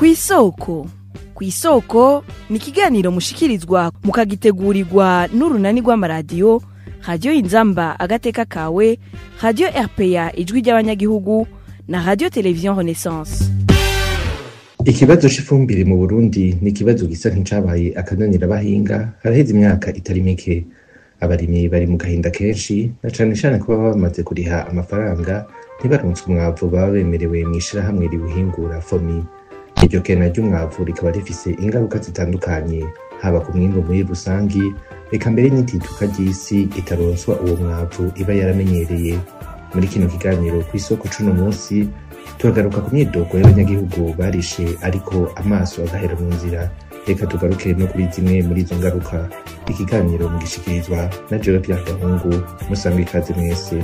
Kw'isoko. Kw'isoko ni ikiganiro mushikirizwa mukagitegurirwa n'urunani rw'amaradiyo Radiyo Inzamba Agateka Kawe, Radiyo RPA Ijwi ry'Abanyagihugu na Radiyo Televiziyo Renaissance. Ikibazo c'ifumbire mu Burundi ni ikibazo gisa nk'icabaye akananira abahinga haraheze imyaka itari mike. Abarimyi bari mu gahinda kenshi na cane cane ko baba bamaze kuriha amafaranga ntibaronswe umwavu baba bemerewe mw'ishirahamwe riwuhingura FOMI. Iryo kena ry'umwavu rikaba rifise ingaruka zitandukanye, haba ku mwimbu muri rusangi, eka mbere n'itituka ry'isi itaronswa uwo mwavu iba yaramenyereye. Muri kino kiganiro kw'isoko c'uno munsi turagaruka ku myidogo y'abanyagihugu barishe ariko amaso agahera mu nzira. Reka tugaruke no kuri zimwe muri izo ngaruka. Ikiganiro mugishikirizwa na jewe Pierre Gahungu. Musangwe ikaze mwese.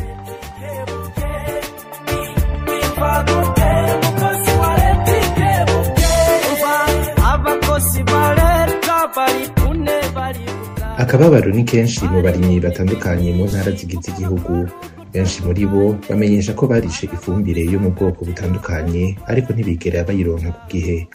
Akababaro ni kenshi mu barimyi batandukanye mu ntara zigize igihugu. Benshi muri bo bamenyesha ko barishe ifumbire yo mu bwoko butandukanye ariko ntibigera bayironka ku gihe.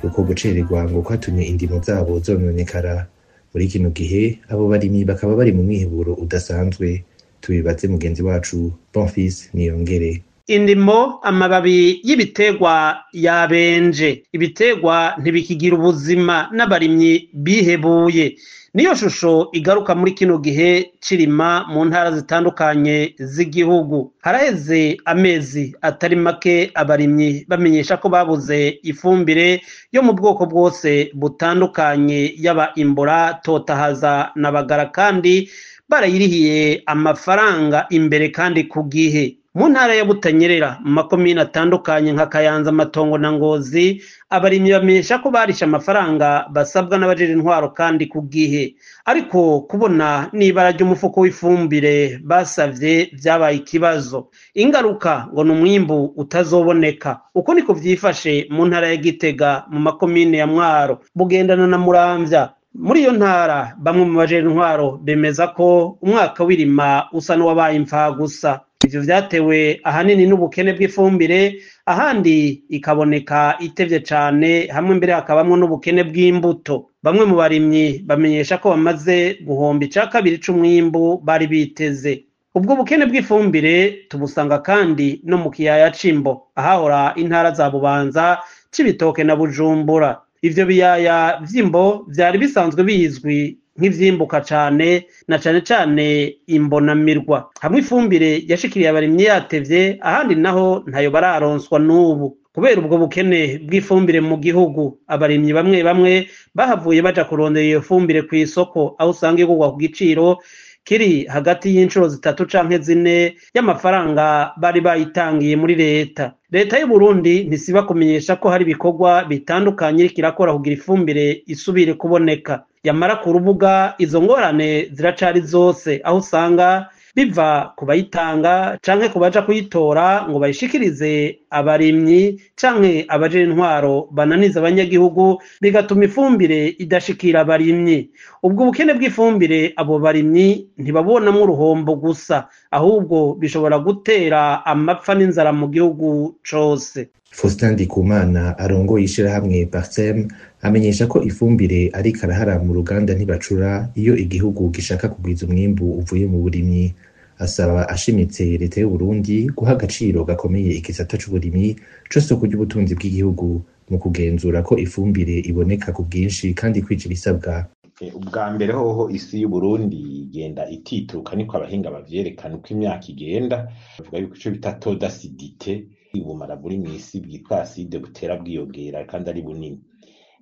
Uko gucererwa ngo kwatumye indimo zabo zononekara. Muri kino gihe abo barimyi bakaba bari mu mwiheburo udasanzwe. Tubibaze mugenzi wacu Bonfils Niyongere. Indimo, amababi y'ibiterwa yabenje, ibiterwa ntibikigira ubuzima n'abarimyi bihebuye. Niyo shusho igaruka muri kino gihe cirima mu ntara zitandukanye z'igihugu. Haraheze amezi atari make abarimyi bamenyesha ko babuze ifumbire yo mu bwoko bwose butandukanye, yaba imbora, totahaza na bagara, kandi barayirihiye amafaranga imbere kandi ku gihe. Mu ntara ya Butanyerera, mu makomine atandukanye nka Kayanza, Matongo na Ngozi, abarimyi bamenyesha ko barishe amafaranga basabwa n'abajejwe intwaro kandi ku gihe, ariko kubona n'ibara ry'umufuko w'ifumbire basavye vyabaye ikibazo. Ingaruka ngo ni umwimbu utazoboneka. Uko niko vyifashe mu ntara ya Gitega, mu makomine ya Mwaro, Bugendana na Muramvya. Muri iyo ntara bamwe mu bajejwe intwaro bemeza ko umwaka w'irima usa n'uwabaye imfagusa. Ivyo vyatewe ahanini n'ubukene bw'ifumbire, ahandi ikaboneka itevye cane, hamwe mbere hakabamwo n'ubukene bw'imbuto. Bamwe mu barimyi bamenyesha ko bamaze guhomba ica kabiri c'umwimbu bari biteze. Ubwo bukene bw'ifumbire tubusanga kandi no mu kiyaya c'Imbo, ahahora intara za Bubanza, Cibitoke na Bujumbura. Ivyo biyaya vy'Imbo vyari bisanzwe bizwi nk'ivyimbuka cane, na cane cane imbonamirwa. Hamwe ifumbire yashikiriye abarimyi yatevye, ahandi naho ntayo bararonswa n'ubu. Kubera ubwo bukene bw'ifumbire mu gihugu, abarimyi bamwe bamwe bahavuye baja kurondera iyo fumbire kw'isoko, aho usanga igurwa ku giciro kiri hagati y'incuro zitatu canke zine y'amafaranga bari bayitangiye muri leta. Leta y'u Burundi ntisiba kumenyesha ko hari ibikorwa bitandukanye iriko irakora kugira ifumbire isubire kuboneka. Yamara ku rubuga izo ngorane ziracari zose, aho usanga biva ku bayitanga canke ku baja kuyitora ngo bayishikirize abarimyi canke abajejwe intwaro bananiza abanyagihugu, bigatuma ifumbire idashikira abarimyi. Ubwo bukene bw'ifumbire abo barimyi ntibabonamwo uruhombo gusa, ahubwo bishobora gutera amapfa n'inzara mu gihugu cose. Faustin Ndikumana arongoye ishirahamwe Parsem amenyesha ko ifumbire ari karahara mu ruganda ntibacura iyo igihugu gishaka kugwiza umwimbu uvuye mu burimyi. Asaba ashimitse leta y'Uburundi guha agaciro gakomeye igisata c'uburimyi c'isoko ry'ubutunzi bw'igihugu mu kugenzura ko ifumbire iboneka ku bwinshi kandi kwija ibisabwa. Ubwa mbere hoho isi y'Uburundi igenda itituka, niko abahinga bavyerekana uko imyaka igenda. Bavuga yuko ico bita taux d'acidité, ubumara buri mw'isi bwitwa acide, butera bwiyongera kandi ari bunini.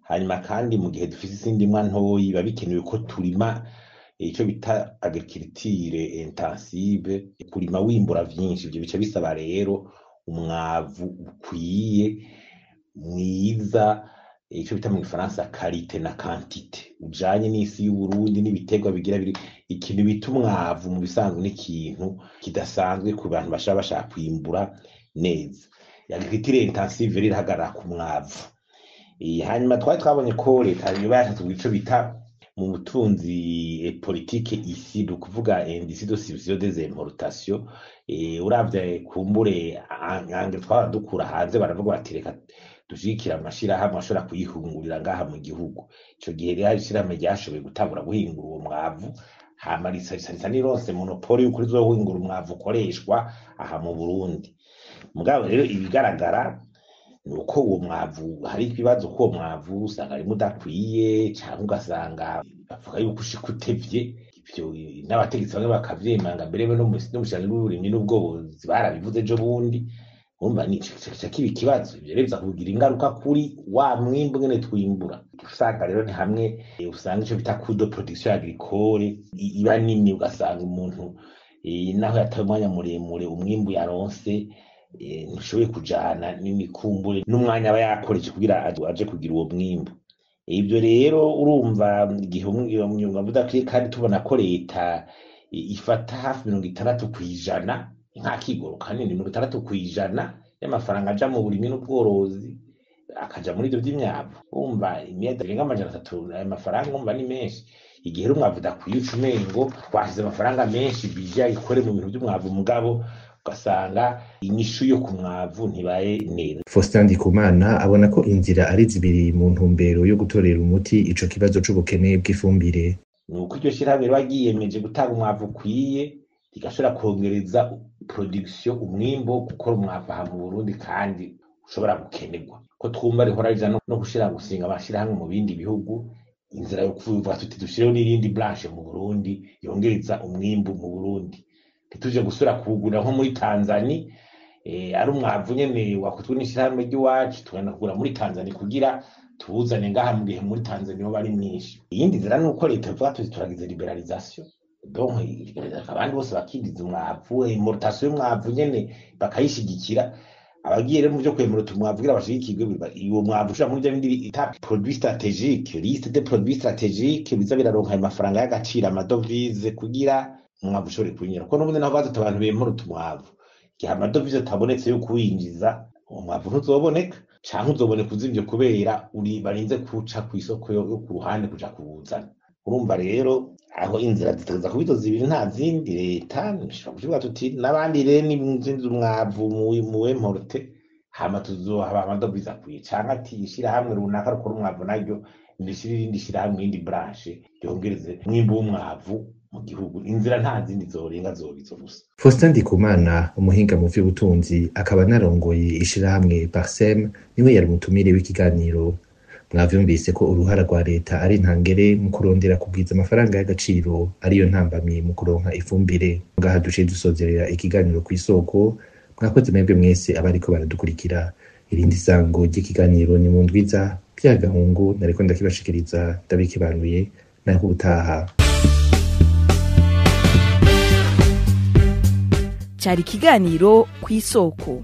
Hanyuma kandi mu gihe dufise izindi ndimwa ntoyi biba bikenewe ko turima ico bita agriculture intensive, kurima wimbura vyinshi. Ivyo bica bisaba rero umwavu ukwiye mwiza, ico bita mu gifaransa qualité na quantité, ujanye n'isi y'Uburundi n'ibiterwa bigira biri. Ikintu bita umwavu mu bisanzwe n'ikintu kidasanzwe ku bantu bashaka bashaka kwimbura neza. Agriculture intensive rero irahagarara ku mwavu. Hanyuma twari twabonye ko leta yoba yashatse ico bita mu butunzi politike isi, ni ukuvuga indice de substitution des importations. Uravye kumbure ange twaba dukura hanze, baravuga bati reka dushigikira amashirahamwe ashobora kuyihungurira ngaha mu gihugu. Ico gihe rero hari ishirahamwe ryashoboye gutangura guhingura uwo mwavu, hama risa nironse monopole yuko rizohingura umwavu ukoreshwa aha mu Burundi. Mugabo rero ibigaragara ni uko uwo mwavu hari ibibazo, ko uwo mwavu usanga harimo udakwiye, canke ugasanga bavuga yuko ushika utevye. Ivyo n'abategetsi bamwe bakavyemanga, mbere no mu bushikiranganji bw'uburimyi n'ubworozi barabivuze ejo bundi. Urumva ni kica kiba ikibazo. Ivyo rero biza kugira ingaruka kuri wa mwimbu ngene twimbura. Usanga rero ni hamwe usanga ico bita coût de production agricole iba nini, ugasanga umuntu naho yataye umwanya muremure, umwimbu yaronse ntushoboye kujana n'imikumbure n'umwanya aba yakoresheje kugira aje kugira uwo mwimbu. Ibyo rero urumva igihe umwimbu udakwiye, kandi tubona ko leta ifata hafi 60%, nk'akigoro kanini, 60% y'amafaranga aja mu burimyi n'ubworozi akaja muri ivyo vy'imyavu. Urumva imyenda irenga 300, ayo mafaranga urumva ni menshi. Igihe rero umwavu udakwiye, uca umengo twashize amafaranga menshi bija ikore mu bintu vy'umwavu, mugabo ugasanga inyishu yo ku mwavu ntibaye neza. Faustin Ndikumana abona ko inzira ari zibiri mu ntumbero yo gutorera umuti ico kibazo c'ubukene bw'ifumbire. Ni uko iryo shirahamwe riba ryiyemeje gutanga umwavu ukwiye, rigashobora kongereza production, umwimbu wo gukora umwavu aha mu Burundi kandi ushobora gukenerwa. Ko twumva rihora rija no gushira gusinga amashirahamwe mu bindi bihugu, inzira yo kuvuga tuti dushireho n'irindi branche mu Burundi yongereza umwimbu mu Burundi, ntituje gusubira kuwugura nko muri Tanzania, ari umwavu nyene wakutwe n'ishirahamwe ry'iwacu, tugenda kugura muri Tanzania kugira tuwuzane ngaha mu gihe muri Tanzania hoba ari mwinshi. Iyindi nzira ni uko leta ivuga tuti turagize liberalisation, donc abandi bose bakinjiza umwavu, importation y'umwavu nyene bakayishigikira. Abagiye rero mu vyo kwemera umwavu kugira bashigikirwe, uwo mwavu ushira muri vya bindi bita produit stratégique, liste de produits stratégiques, biza biraronka ayo mafaranga y'agaciro, amadovize, kugira umwavu ushobore kwinjira. Kuko n'ubundi naho baza abantu bemera umwavu, igihe amadovize atabonetse yo kuwinjiza, uwo mwavu ntuzoboneka, canke uzoboneka uzimvye kubera uri barinze kuca kw'isoko yo ku ruhande kuja kuwuzana. Urumva rero aho inzira zitegereza kuba izo zibiri, nta zindi. Leta ishobora kuvuga tuti n'abandi rero nimwinjize umwavu muwemporte, hama tuzohaba amadovize akwiye, canke ati ishirahamwe runaka rikora umwavu naryo nirishire irindi shirahamwe, iyindi branche ryongereze umwimbu w'umwavu mu gihugu. Inzira nta zindi zorenga zobizo gusa. Faustin Ndikumana, umuhinga mu vy'ubutunzi akaba anarongoye ishirahamwe Parsem, niwe yari umutumire w'ikiganiro. Mwavyumvise ko uruhara rwa leta ari ntangere mu kurondera kugwiza amafaranga y'agaciro, ariyo ntambamyi mu kuronka ifumbire. Ngaha duciye dusozerera ikiganiro kw'isoko. Mwakoze mwebwe mwese abariko baradukurikira. Irindi sango ry'ikiganiro ni mu ndwiza. Pierre Gahungu nariko ndakibashikiriza, ndabikibanuye naho ubutaha. Cari ikiganiro kw'isoko.